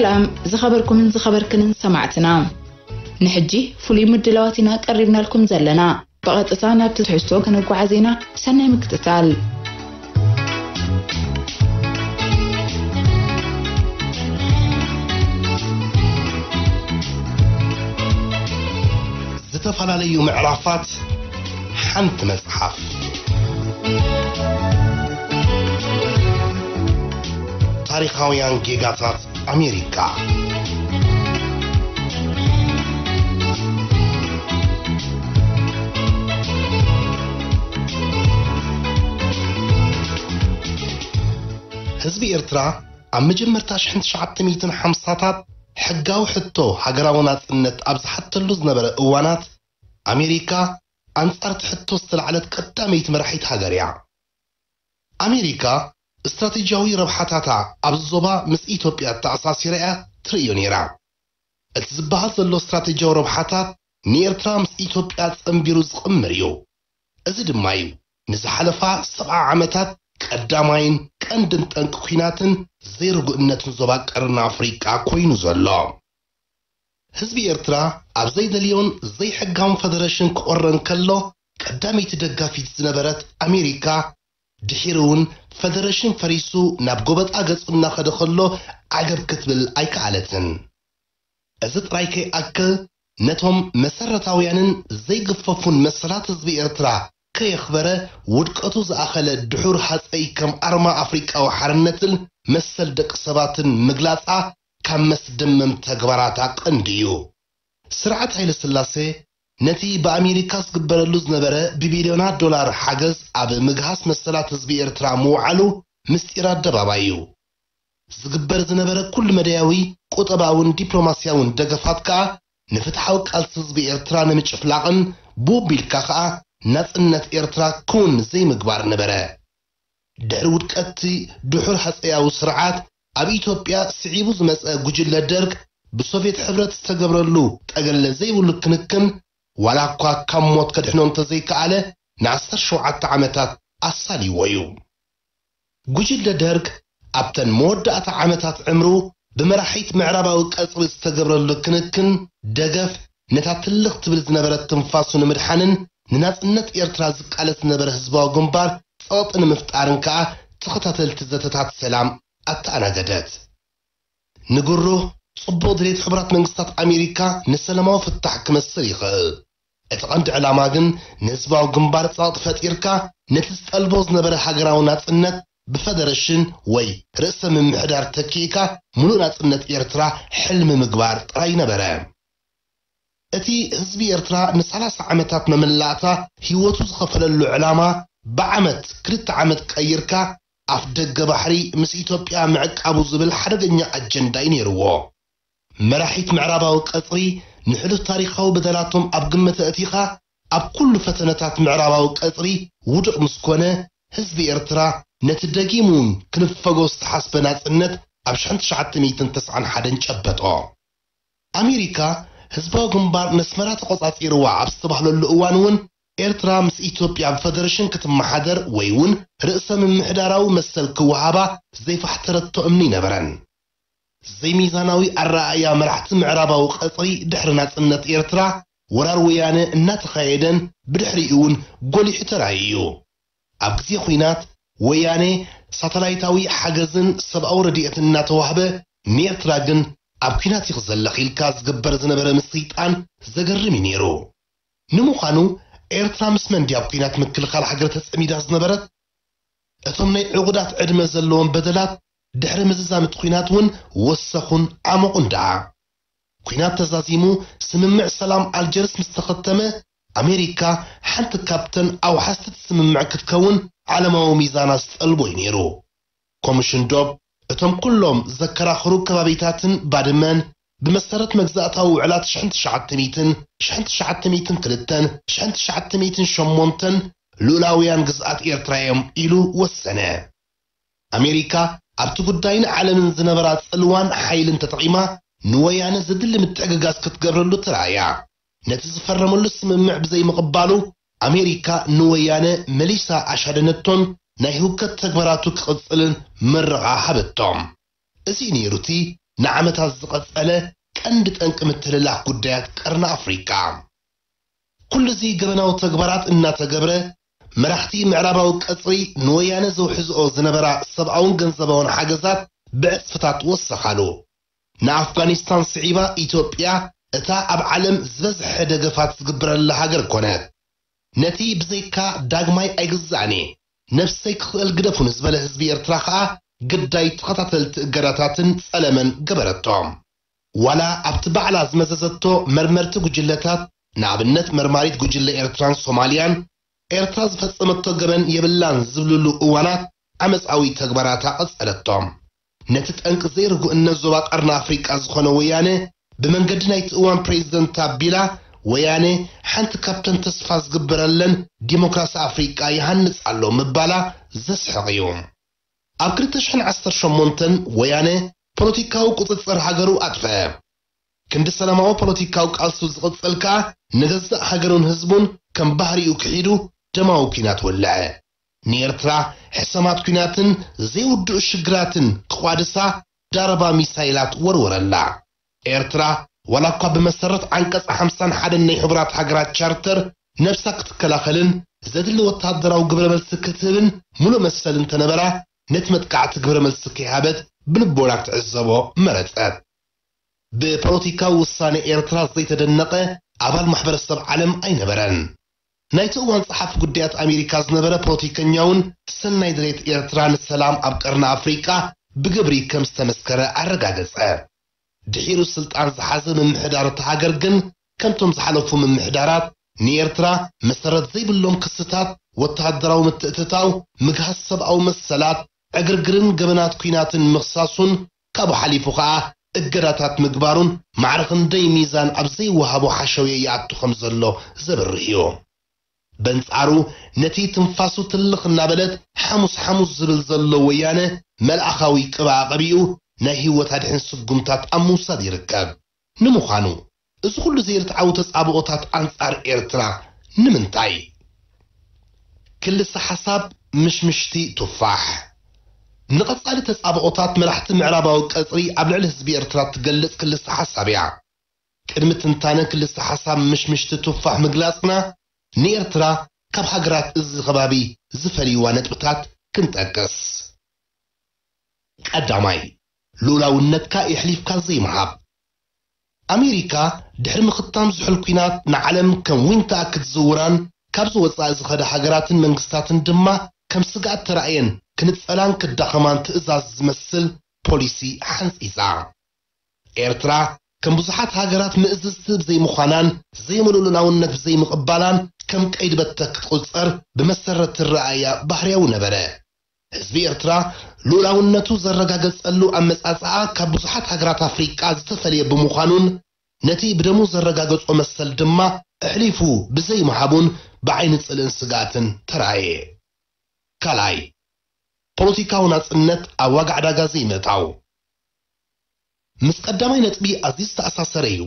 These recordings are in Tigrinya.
ሰላም ዝኸበርኩምን ዝኸበርክንን ሰማዕትና፣ ንሕጂ ፍሉይ ምድላዋት ኢና ቀሪብናልኩም ዘለና። ብቐጥታ ናብቲ ትሕዝቶ ክንጓዓዝ ኢና። ሰናይ ምክትታል። ዝተፈላለዩ ምዕራፋት ሓንቲ መጽሓፍ። ታሪኻውያን ጌጋታት ኣሜሪካ። ህዝቢ ኤርትራ ኣብ መጀመርታ ሽሕን ትሽዓተ ሚእትን ሓምሳታት ሕጋዊ ሕቶ ሃገራዊ ናጽነት ኣብ ዝሓተሉ ዝነበረ እዋናት፣ ኣሜሪካ ኣንጻር እቲ ሕቶ ዝተላዕለት ቀዳመይቲ መራሒት ሃገር እያ። ኣሜሪካ ስትራቴጂያዊ ረብሓታታ ኣብዚ ዞባ ምስ ኢትዮጵያ ኣተኣሳሲራ እያ ትርእዮ ነይራ። እቲ ዝበሃል ዘሎ ስትራቴጂያዊ ረብሓታት ንኤርትራ ምስ ኢትዮጵያ ጸንቢሩ ዝቕምር እዩ። እዚ ድማ እዩ ንዝሓለፋ ሰብዓ ዓመታት ቀዳማይን ቀንድን ጠንቂ ኲናትን ዘይርጉእነትን ዞባ ቀርኒ ኣፍሪቃ ኮይኑ ዘሎ። ህዝቢ ኤርትራ ኣብ ዘይደልዮን ዘይሕጋውን ፈደረሽን ክቖረ እንከሎ፣ ቀዳመይቲ ደጋፊት ዝነበረት ኣሜሪካ፣ ድሒሩ እውን ፈደረሽን ፈሪሱ ናብ ጎበጣ ገጹ እናኸደ ከሎ ዓገብ ክትብል ኣይከኣለትን። እዚ ጥራይ ከይኣክል፣ ነቶም መሰረታውያንን ዘይግፈፉን መሰላት ህዝቢ ኤርትራ ከየኽበረ፣ ውድቀቱ ዝኣኸለ ድሑር ሃጸይ ከም ኣርማ ኣፍሪቃዊ ሓርነትን መሰል ደቂ ሰባትን ምግላጻ ካብ መስደመም ተግባራታ ቀንዲ እዩ። ስርዓት ሃይለ ስላሴ ነቲ ብኣሜሪካ ዝግበረሉ ዝነበረ ብቢልዮናት ዶላር ሓገዝ ኣብ ምግሃስ መሰላት ህዝቢ ኤርትራ ምውዓሉ ምስጢር ኣደባባይ እዩ። ዝግበር ዝነበረ ኩሉ መዳያዊ ቁጠባውን ዲፕሎማስያውን ደገፋት ከኣ ንፍትሓዊ ቃልሲ ህዝቢ ኤርትራ ንምጭፍላቕን ብኡ ኣቢልካ ከኣ ናጽነት ኤርትራ ክውን ዘይምግባር ነበረ። ድሕሪ ውድቀት እቲ ድሑር ሃጸያዊ ስርዓት፣ ኣብ ኢትዮጵያ ስዒቡ ዝመጸ ጉጅለ ደርግ ብሶቭየት ሕብረት ዝተገብረሉ ጠገለ ዘይብሉ ክንክን፣ ዋላ እኳ ካብ ሞት ከድሕኖ እንተዘይከኣለ፣ ንዓሰርተ ሸውዓተ ዓመታት ኣሳልይዎ እዩ። ጉጅለ ደርግ ኣብተን መወዳእታ ዓመታት ዕምሩ ብመራሒት ምዕራባዊ ቀጽሪ ዝተገብረሉ ክንክን ደገፍ፣ ነታ ትልኽ ትብል ዝነበረት ትንፋሱ ንምድሓንን ንናጽነት ኤርትራ ዝቃለስ ዝነበረ ህዝባዊ ግንባር ጸቕጢ ንምፍጣርን ከኣ ተኸታተልቲ ዘተታት ሰላም ኣተኣናገደት። ንግሩህ ጽቡቕ ድሌት ሕቡራት መንግስታት ኣሜሪካ ንሰላማዊ ፍታሕ ክመስል ይኽእል። እቲ ቀንዲ ዕላማ ግን ንህዝባዊ ግንባር ጸቕጢ ፈጢርካ ነቲ ዝጠልቦ ዝነበረ ሃገራዊ ናጽነት ብፈደረሽን ወይ ርእሰ ምምሕዳር ተኪእካ ምሉእ ናጽነት ኤርትራ ሕልሚ ምግባር ጥራይ ነበረ። እቲ ህዝቢ ኤርትራ ንሰላሳ ዓመታት መመላእታ ህይወቱ ዝኸፈለሉ ዕላማ ብዓመት ክልተ ዓመት ቀይርካ ኣፍ ደገ ባሕሪ ምስ ኢትዮጵያ ምዕቃቡ ዝብል ሓደገኛ ኣጀንዳ እዩ ነይርዎ። መራሒት ምዕራባዊ ቀጽሪ ንሕሉፍ ታሪኻዊ በደላቶም ኣብ ግምት ኣእቲኻ ኣብ ኩሉ ፈተነታት ምዕራባዊ ቀጽሪ ውዱቕ ምስ ኮነ፣ ህዝቢ ኤርትራ ነቲ ደጊሙ እውን ክንፈጎ ዝተሓስበ ናጽነት ኣብ ሽሕን ትሽዓተ ሚእትን ተስዓን ሓደን ጨበጦ። ኣሜሪካ ህዝባዊ ግንባር ነስመራ ተቖጻጺርዋ ኣብ ዝተባህለሉ እዋን እውን ኤርትራ ምስ ኢትዮጵያ ብፈደረሽን ክትመሓደር ወይ እውን ርእሰ ምምሕዳራዊ መሰል ክወሃባ ዘይፋሕተረቶ እምኒ ይነበረን። ዘይሚዛናዊ ኣረኣእያ መራሕቲ ምዕራባዊ ቀጽሪ ድሕሪ ናጽነት ኤርትራ ወራር ወያነ እናተኻየደን ብድሕሪኡ እውን ጎሊሑ ተራእዩ እዩ። ኣብ ግዜ ኹናት ወያነ ሳተላይታዊ ሓገዝን ሰብኣዊ ረድኤትን እናተዋህበ ንኤርትራ ግን ኣብ ኲናት ኢኺ ዘለኺ ኢልካ ዝግበር ዝነበረ ምስይጣን ዘገርም እዩ ነይሩ። ንምዃኑ ኤርትራ ምስ መን ድያ ኣብ ኲናት ምክልኻል ሃገር ተጸሚዳ ዝነበረት? እቶም ናይ ዕቑዳት ዕድመ ዘለዎም በደላት ድሕሪ ምዝዛም እቲ ኲናት እውን ወሰኹን ዓመቑን ደኣ። ኲናት ተዛዚሙ ስምምዕ ሰላም ኣልጀርስ ምስ ተኸተመ፣ ኣሜሪካ ሓንቲ ካብተን ኣውሓስቲ እቲ ስምምዕ ክትከውን ዓለማዊ ሚዛና ዝጠልቦ እዩ ነይሩ። ኮሚሽን ዶብ እቶም ኩሎም ዘከራኽሩ ከባቢታትን ባድመን ብመሰረት መግዛእታዊ ውዕላት ሽሕን ትሽዓተ ሚእትን፣ ሽሕን ትሽዓተ ሚእትን ክልተን፣ ሽሕን ትሽዓተ ሚእትን ሸሞንተን ልኡላውያን ግዝኣት ኤርትራ እዮም ኢሉ ወሰነ። ኣሜሪካ ኣብቲ ጉዳይን ዓለምን ዝነበራ ጽልዋን ሓይልን ተጠቒማ ንወያነ ዘድሊ ምትሕግጋዝ ክትገብረሉ ተራእያ። ነቲ ዝፈረመሉ ስምምዕ ብዘይምቕባሉ ኣሜሪካ ንወያነ መሊሳ ኣሻደነቶን ናይ ህውከት ተግባራቱ ክቕጽልን ምርቓ ሃበቶም። እዚ እዩ ነይሩ እቲ ንዓመታት ዝቐጸለ ቀንዲ ጠንቂ ምትልላኽ ጉዳያት ቀርኒ ኣፍሪቃ። ኩሉ እዚ ገበናዊ ተግባራት እናተገብረ፣ መራሕቲ ምዕራባዊ ቀጽሪ ንወያነ ዘውሕዝኦ ዝነበራ ሰብኣውን ገንዘባውን ሓገዛት ብዕጽፍታት ወሰኻሉ። ንኣፍጋኒስታን ስዒባ፣ ኢትዮጵያ እታ ኣብ ዓለም ዝበዝሐ ደገፋት ዝግበረላ ሃገር ኮነት። ነቲ ብዘይካ ዳግማይ ኣይግዛእን እየ፣ ነብሰይ ክኽእል ግደፉኒ ዝበለ ህዝቢ ኤርትራ ከኣ ግዳይ ተኸታተልቲ እገዳታትን ጸለመን ገበረቶም። ዋላ ኣብቲ ባዕላ ዝመዘዘቶ መርመርቲ ጉጅለታት፣ ንኣብነት መርማሪት ጉጅለ ኤርትራን ሶማልያን፣ ኤርትራ ዝፈጸመቶ ገበን የብላን ዝብልሉ እዋናት ዓመጻዊ ተግባራታ ቀጸለቶም። ነቲ ጠንቂ ዘይርጉእነት ዞባ ቀርኒ ኣፍሪቃ ዝኾነ ወያነ፣ ብመንገዲ ናይቲ እዋን ፕሬዚደንት ኣቢላ፣ ወያነ ሓንቲ ካብተን ተስፋ ዝግበረለን ዲሞክራሲ ኣፍሪቃ ይሃንጽ ኣሎ ምባላ ዘስሕቕ እዩ። ኣብ ክልተ ሽሕን ዓሰርተ ሸሞንተን ወያነ ፖለቲካዊ ቁጽጽር ሃገሩ ኣጥፍአ። ክንዲ ሰላማዊ ፖለቲካዊ ቃልሱ ዝቕጽል ከኣ፣ ንገዛእ ሃገሩን ህዝቡን ከም ባህሪኡ ክሒዱ ደማዊ ኲናት ወልዐ። ንኤርትራ ሕሰማት ኲናትን ዘይውድኡ ሽግራትን ክቋድሳ ዳርባ ሚሳይላት ወርወረላ። ኤርትራ ዋላ እኳ ብመሰረት ዓንቀጽ ሓምሳን ሓደን ናይ ሕቡራት ሃገራት ቻርተር ነብሳ ክትከላኸልን ዘድሊ ወተሃደራዊ ግብረ መልሲ ክትህብን ምሉእ መሰል እንተነበራ፣ ነቲ መጥቃዕቲ ግብረ መልሲ ከይሃበት ብልቦና ክትዕዘቦ መረጸት። ብፖለቲካዊ ውሳነ ኤርትራ ዘይተደነቐ ኣባል ማሕበረሰብ ዓለም ኣይነበረን። ናይቲ እዋን ጸሓፊ ጉዳያት ኣሜሪካ ዝነበረ ፖለቲከኛ እውን ሰናይ ድሌት ኤርትራ ንሰላም ኣብ ቀርኒ ኣፍሪቃ ብግብሪ ከም ዝተመስከረ ኣረጋገጸ። ድሒሩ ስልጣን ዝሓዘ ምምሕዳር እታ ሃገር ግን፣ ከምቶም ዝሓለፉ ምምሕዳራት፣ ንኤርትራ መሰረት ዘይብሎም ክስታት፣ ወተሃደራዊ ምትእትታው፣ ምግሃስ ሰብኣዊ መሰላት፣ ዕግርግርን ገበናት ኲናትን ምኽሳሱን፣ ካብኡ ሓሊፉ ኸኣ እገዳታት ምግባሩን ማዕረ ክንደይ ሚዛን ኣብ ዘይወሃቦ ሓሸውየ ይኣቱ ከም ዘሎ ዘብርህ እዩ። በንጻሩ፣ ነቲ ትንፋሱ ትልኽ እናበለት ሓሙስ ሓሙስ ዝብል ዘሎ ወያነ፣ መልኣኻዊ ቅብኣ ቀቢኡ ናይ ህይወት ኣድሕን ስጉምታት ኣብ ምውሳድ ይርከብ። ንምዃኑ፣ እዚ ኩሉ ዘይርትዓዊ ተጻብኦታት ኣንጻር ኤርትራ ንምንታይ? ክልሰ ሓሳብ ምሽምሽቲ ቱፋሕ። ንቐጻሊ ተጻብኦታት መራሕቲ ምዕራባዊ ቀጽሪ ኣብ ልዕሊ ህዝቢ ኤርትራ ትገልጽ ክልሰ ሓሳብ እያ። ቅድሚ ትንታነ ክልሰ ሓሳብ ምሽምሽቲ ቱፋሕ ምግላጽና፣ ንኤርትራ ካብ ሃገራት እዚ ከባቢ ዝፈልይዋ ነጥብታት ክንጠቅስ። ቀዳማይ፣ ልኡላውነትካ የሕሊፍካ ዘይምሃብ። ኣሜሪካ ድሕሪ ምኽታም ዝሑል ኲናት ንዓለም ከም ዊንታኣ ክትዝውራን ካብዚ ወጻኢ ዝኸዳ ሃገራትን መንግስታትን ድማ ከም ስግኣት ተራእየን ክንጸላን ክዳኸማን ትእዛዝ ዝመስል ፖሊሲ ሓንጺጻ። ኤርትራ ከም ብዙሓት ሃገራት ምእዝዝቲ ብዘይምዃናን ዘይምሉእ ልኡላውነት ብዘይምቕባላን ከም ቀይዲ በተክ ክትቁጸር ብመሰረት ትረኣያ ባህርያዊ ነበረ። ህዝቢ ኤርትራ ልኡላውነቱ ዘረጋገጸሉ ኣመጻጽኣ ካብ ብዙሓት ሃገራት ኣፍሪቃ ዝተፈልየ ብምዃኑን ነቲ ብደሙ ዘረጋገጾ መሰል ድማ ኣሕሊፉ ብዘይምሃቡን ብዓይኒ ጽልእን ስግኣትን ተራእየ። ካልኣይ፣ ፖለቲካዊ ናጽነት ኣብ ዋጋ ዕዳጋ ዘይምእታው። ምስ ቀዳማይ ነጥቢ ኣዝዩ ዝተኣሳሰረ እዩ።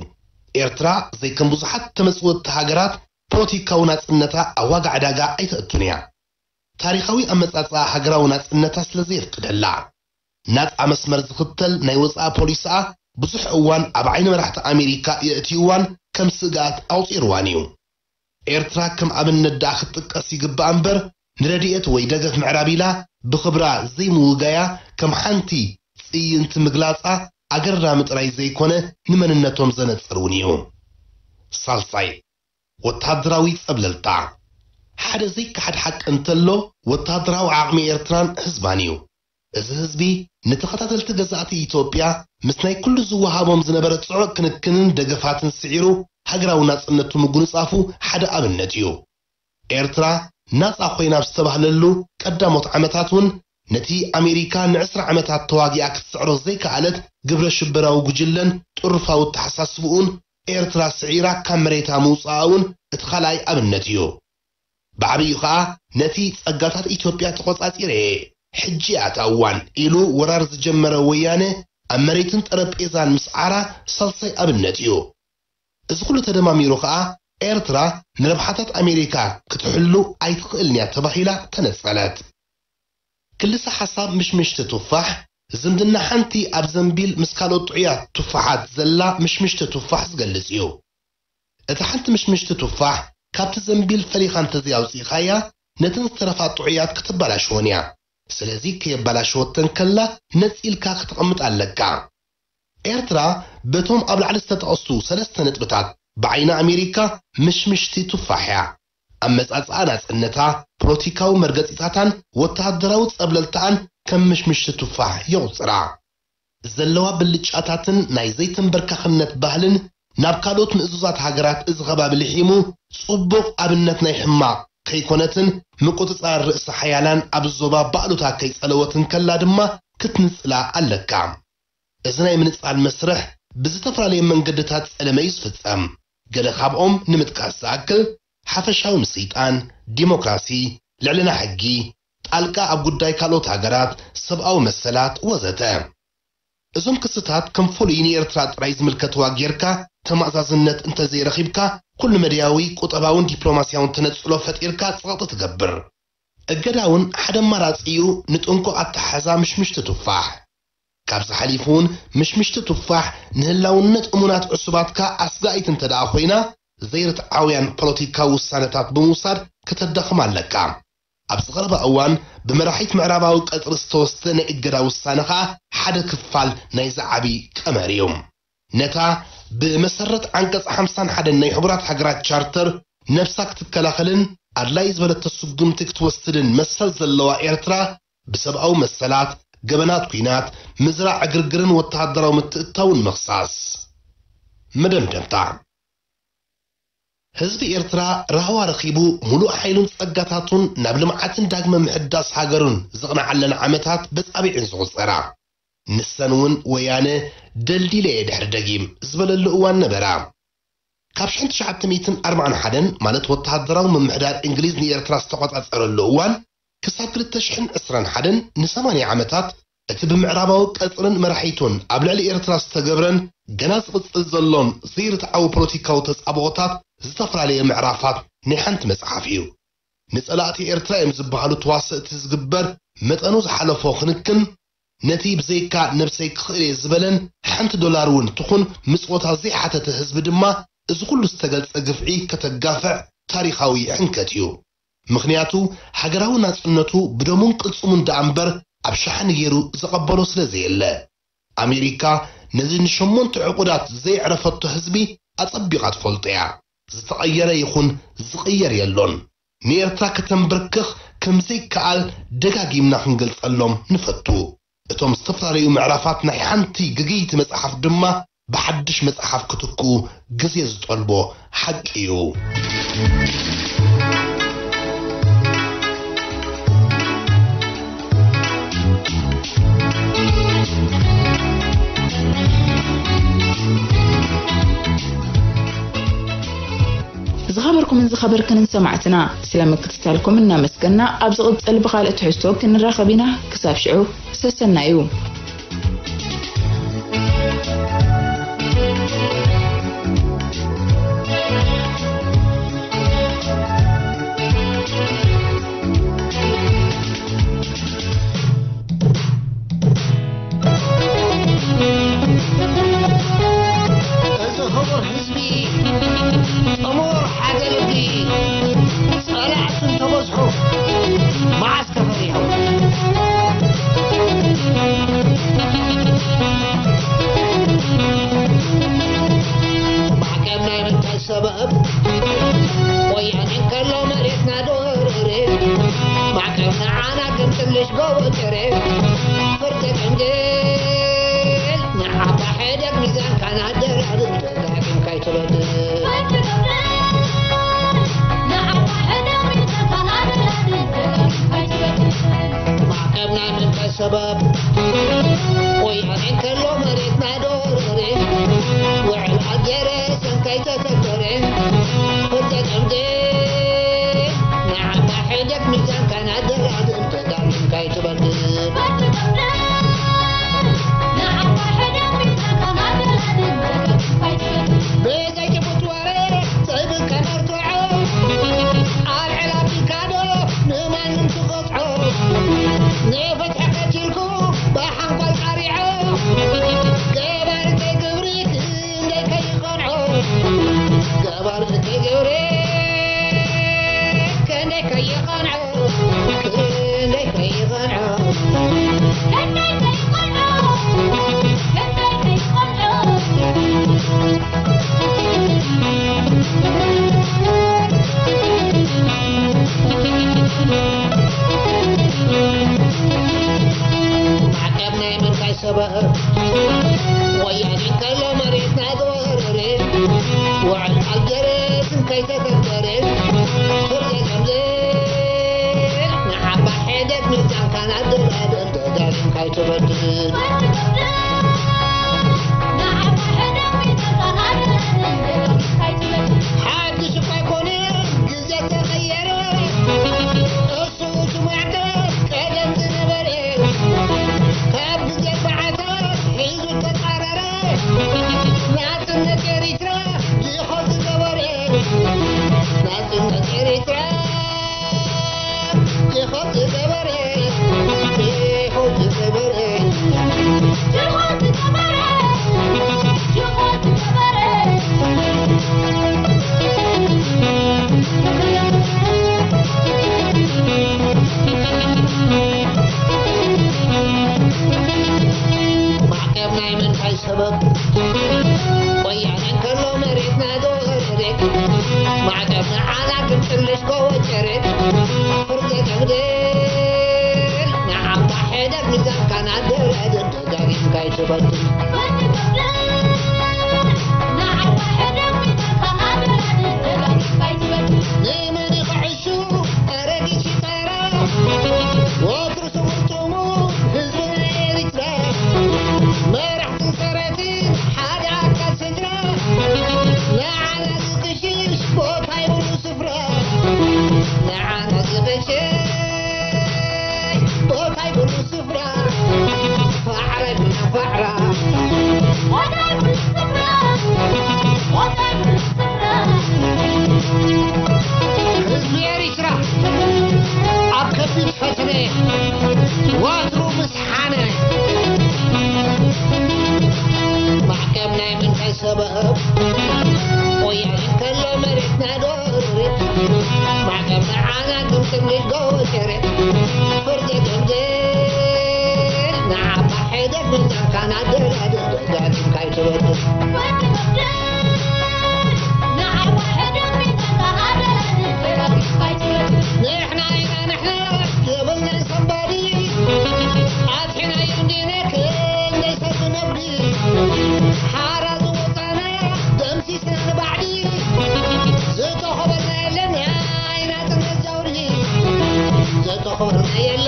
ኤርትራ ዘይከም ብዙሓት ተመጽወቲ ሃገራት ፖለቲካዊ ናጽነታ ኣብ ዋጋ ዕዳጋ ኣይተእቱን እያ። ታሪኻዊ ኣመጻጽኣ ሃገራዊ ናጽነታ ስለ ዘየፍቅደላ፣ ናጻ መስመር ዝኽተል ናይ ወጻኢ ፖሊስኣ ብዙሕ እዋን ኣብ ዓይኒ መራሕቲ ኣሜሪካ የእትይዋን ከም ስግኣት ኣውጺርዋን እዩ። ኤርትራ ከም ኣብነት ደኣ ክትጥቀስ ይግባእ እምበር፣ ንረድኤት ወይ ደገፍ ምዕራብ ኢላ ብኽብራ ዘይምውጋያ ከም ሓንቲ ጽይንቲ ምግላጻ ኣገራሚ ጥራይ ዘይኮነ፣ ንመንነቶም ዘነጽር እውን እዩ። ሳልሳይ፣ ወተሃደራዊ ጸብለልታ። ሓደ ዘይከሓድ ሓቂ እንተሎ፣ ወተሃደራዊ ዓቕሚ ኤርትራን ህዝባን እዩ። እዚ ህዝቢ ንተኸታተልቲ ገዛእቲ ኢትዮጵያ ምስ ናይ ኩሉ ዝወሃቦም ዝነበረ ጽዑቕ ክንክንን ደገፋትን ስዒሩ ሃገራዊ ናጽነቱ ምጉንጻፉ ሓደ ኣብነት እዩ። ኤርትራ ናጻ ኮይና ኣብ ዝተባህለሉ ቀዳሞት ዓመታት እውን ነቲ ኣሜሪካ ንዕስራ ዓመታት ተዋጊኣ ክትስዕሮ ዘይከኣለት ግብረ ሽበራዊ ጉጅለን ጥሩፋዊ ኣተሓሳስብኡን ኤርትራ ስዒራ ካብ መሬታ ምውጻኣ እውን እቲ ካልኣይ ኣብነት እዩ። ብዓብዩ ኸኣ ነቲ ጸጋታት ኢትዮጵያ ተቖጻጺረ እየ፣ ሕጂ እያ እታ እዋን ኢሉ ወራር ዝጀመረ ወያነ ኣብ መሬትን ጠረጴዛን ምስዓራ ሳልሳይ ኣብነት እዩ። እዚ ኩሉ ተደማሚሩ ኸኣ ኤርትራ ንረብሓታት ኣሜሪካ ክትሕሉ ኣይትኽእልን እያ ተባሂላ ተነጸለት። ክልሰ ሓሳብ ምሽምሽቲ ቱፋሕ ዝምድና ሓንቲ ኣብ ዘንቢል ምስ ካልኦት ጥዑያት ቱፋሓት ዘላ ምሽምሽቲ ቱፋሕ ዝገልጽ እዩ። እታ ሓንቲ ምሽምሽቲ ቱፋሕ ካብቲ ዘንቢል ፈሊኻ እንተዘይኣውጺእኻያ፣ ነተን ዝተረፋ ጥዑያት ክትበላሽወን እያ። ስለዚ ከየበላሸወተን ከላ ነጺልካ ክተቐምጣ ኣለካ። ኤርትራ በቶም ኣብ ላዕሊ ዝተጠቐሱ ሰለስተ ነጥብታት ብዓይኒ ኣሜሪካ ምሽምሽቲ ቱፋሕ እያ። ኣመጻጽኣ ናጽነታ፣ ፖለቲካዊ መርገጺታታን ወተሃደራዊ ጸብለልታኣን ከም ምሽምሽቲ ቱፋሕ የቑጽራ። ዘለዋ ብልጫታትን ናይ ዘይተንበርካኽነት ባህልን ናብ ካልኦት ምእዙዛት ሃገራት እዚ ከባቢ ልሒሙ ጽቡቕ ኣብነት ናይ ሕማቕ ከይኮነትን ምቁጽጻር ርእሰ ሓያላን ኣብ ዞባ ባእሉታ ከይጸለወትን ከላ ድማ ክትንጽላ ኣለካ። እዚ ናይ ምንጻል መስርሕ ብዝተፈላለየ መንገድታት ጸለመ እዩ ዝፍጸም። ገለ ካብኦም ንምጥቃስ ዝኣክል ሓፈሻዊ ምስይጣን፣ ዲሞክራሲ፣ ልዕልና ሕጊ፣ ጣልቃ ኣብ ጉዳይ ካልኦት ሃገራት፣ ሰብኣዊ መሰላት ወዘተ። እዞም ክስታት ከም ፍሉይ ንኤርትራ ጥራይ ዝምልከትዋ ጌርካ ተማእዛዝነት እንተዘይረኺብካ፣ ኩሉ መድያዊ ቁጠባውን ዲፕሎማስያውን ተነጽሎ ፈጢርካ ጸቕጢ ትገብር። እገዳ እውን ሓደ ኣማራጺ እዩ ንጥንቁቕ ኣተሓሕዛ ምሽምሽቲ ቱፋሕ። ካብዚ ሓሊፉ እውን ምሽምሽቲ ቱፋሕ ንህላውነት እሙናት ዕሱባትካ ኣስጋኢት እንተ ደኣ ኮይና፣ ዘይርትዓውያን ፖለቲካዊ ውሳነታት ብምውሳድ ከተዳኽማ ኣለካ። ኣብዚ ቀረባ እዋን ብመራሒት ምዕራባዊ ቀጽሪ ዝተወስደ ናይ እገዳ ውሳነ ከኣ ሓደ ክፋል ናይዚ ዓቢ ቀመር እዩ። ነታ ብመሰረት ዓንቀጽ ሓምሳን ሓደን ናይ ሕቡራት ሃገራት ቻርተር ነብሳ ክትከላኸልን ኣድላይ ዝበለቶ ስጉምቲ ክትወስድን መሰል ዘለዋ ኤርትራ፣ ብሰብኣዊ መሰላት፣ ገበናት ኲናት፣ ምዝራዕ ዕግርግርን ወተሃደራዊ ምትእትታውን ምኽሳስ። መደምደምታ። ህዝቢ ኤርትራ ራህዋ ረኺቡ፣ ምሉእ ሓይሉን ጸጋታቱን ናብ ልምዓትን ዳግመ ምሕዳስ ሃገሩን ዝቕንዓለን ዓመታት በጻብዕን ዝቑጸራ። ንሰን እውን ወያነ ደልዲለ እየ ድሕሪ ደጊም ዝበለሉ እዋን ነበራ። ካብ ሽሕን ትሽዓተ ሚእትን ኣርባዓን ሓደን፣ ማለት ወተሃደራዊ ምምሕዳር እንግሊዝ ንኤርትራ ዝተቖጻጸረሉ እዋን፣ ክሳብ ክልተ ሽሕን ዕስራን ሓደን ንሰማንያ ዓመታት፣ እቲ ብምዕራባዊ ቀጽርን መራሒቱን ኣብ ልዕሊ ኤርትራ ዝተገብረን ገና ዝቕጽል ዘሎን ዘይርትዓዊ ፖለቲካዊ ተጻብኦታት ዝተፈላለየ ምዕራፋት ናይ ሓንቲ መጽሓፍ እዩ። ንጸላእቲ ኤርትራ እዮም ዝበሃሉ ተዋሰእቲ ዝግበር መጠኑ ዝሓለፎ ክንክን፣ ነቲ ብዘይካ ነብሰይ ክኽእል እየ ዝበለን ሓንቲ ዶላር እውን ትኹን ምጽወታ ዘይሓተተ ህዝቢ ድማ፣ እዚ ኩሉ ዝተገልጸ ግፍዒ ከተጋፍዕ ታሪኻዊ ሕንከት እዩ። ምኽንያቱ፣ ሃገራዊ ናጽነቱ ብደሙን ቅልጽሙን ደኣ እምበር ኣብ ሸሓኒ ገይሩ ዘቐበሎ ስለ ዘየለ። ኣሜሪካ ነዚ ንሸሞንተ ዕቑዳት ዘየዕረፈቶ ህዝቢ ኣጸቢቓ ትፈልጦ እያ። ዝተቐየረ ይኹን ዝቕየር የሎን። ንኤርትራ ከተንበርክኽ ከም ዘይከኣል ደጋጊምና ክንገልጸሎም ንፈቱ። እቶም ዝተፈላለዩ ምዕራፋት ናይ ሓንቲ ግግይቲ መጽሓፍ ድማ ብሓድሽ መጽሓፍ ክትክኡ ግዜ ዝጠልቦ ሓቂ እዩ። ዝኸበርኩምን ዝኸበርክንን ሰማዕትና፣ ስለ ምክትታልኩም እናመስገና፣ ኣብ ዝቕጽል ብኻልእ ትሕዝቶ ክንራኸብ ኢና። ክሳብ ሽዑ፣ ሰሰናዩ። እዚ ክቡር ህዝቢ ጥሙር ሓደ ልቢ ጸላእቲ እንተበዝሑ መዓስ ከፈሪሑ? ማዕቀብ ናይ ምንታይ ሰበብ? ወያኔ እንከሎ መሬትና ዶርሬ፣ ማዕቀብ ንዓና ግን ትንሽ ጎበጠሬ። ፍርቂ ቅንድል ንዓባ ሕደግ ሚዛንካ ናደራድር። ደጋጊምካ ኣይትበድል። ማዕቀብ ናይ ምንታይ ሰበብ? ወያኔ እንከሎ መሬትና ዶርሬ፣ ውዕል ኣልጀርስ እንከይተተግበረ፣ ፍርቂ ቅንድል ንዓባ ሕደግ ሚዛንካ ናደራድር። ደጋጊምካ ኣይትበድል። ብዘይጭቡጥ ወረ ጸይብካ መርትዖ፣ ኣልዕል ኣቢልካ ዶ ንማንም ትቐጽዖ? ንፍትሒ ቀቲልኩም ሰበብ ወያኔ ከሎ መሬትና ዝወረረ፣ ውዕል ኣልጀርስ እንከይተተግበረ፣ ፍርደ ከምዘ ንዓባ ሐደግ ሚዛንካን ኣደላድል፣ ደጋጊምካ ኣይትበድል። ሓድሽ እኳ ኣይኮነ ግዜ ተቐየረ፣ እሱ እቲ ማዕቀብ ቀደም ዝነበረ፣ ካብ ግዜ ሰዓታት ሒዙ ተጻረረ። ናጽነት ኤሪትራ ዲኾ ዝገበረ፣ ናጽነት ኤሪትራ ዲኾ ዝገበረ፣ ዲኾ ዝገበረ፣ ዲኾ ዝገበረ፣ ዲኾ ዝገበረ። ማዕቀብ ናይ ምንታይ ሰበብ? ወያነ እንከሎ መሬትና ዝወረረ፣ ማዕቀብ ንዓና ግን ጥልሽ ጎወጨረ። ፍርደ ተብደል ንዓባ ሕደግ ሚዛንካ ናደራደር፣ ደጋጊምካ ኣይትበድል። ንመን ይኽዕሹ ኣረጊት ሽጣራ፣ ወትሩ ስሙርቱሙ ህዝቢ ኤሪትራ፣ መራሕትን ሰረትን ሓደ ኣካል ስድራ፣ ንዓና ዝቅሽሽ ቦታ ይብሉ ስፍራ፣ ንዓና ዝቅሽሽ ቦታ ይብሉ ስፍራ፣ ፋዕረ ይብሉ ፋዕራ። ህዝቢ ኤሪትራ ኣብ ከቢድ ፈተነ ወትሩ ምስ ሓነ፣ ማዕቀብ ናይ ምንታይ ሰበብ? ወያነ እንከሎ መሬትና ዶ ርብሪት? ማዕቀብ ንዓና ግን ጥምሪት ጎወ ሸረ። ፍርደ ደምደል ንዓባ ሕደግ፣ ሚዛንካ ናደላድል፣ ደጋጊምካ ኣይትበድል። ንሕና ኢና ንሕና የብልናን ሰንባዲ፣ ኣጥሒናዮ እንዲነ ክንደይ ሰብ ነጉዲ። ሓራ ዝወጻና ደምሲስና ንባዕዲ፣ ዝተኸበልና የለን ናይ ናጽነት ጃውሪ፣ ዝተኸበልና የለን።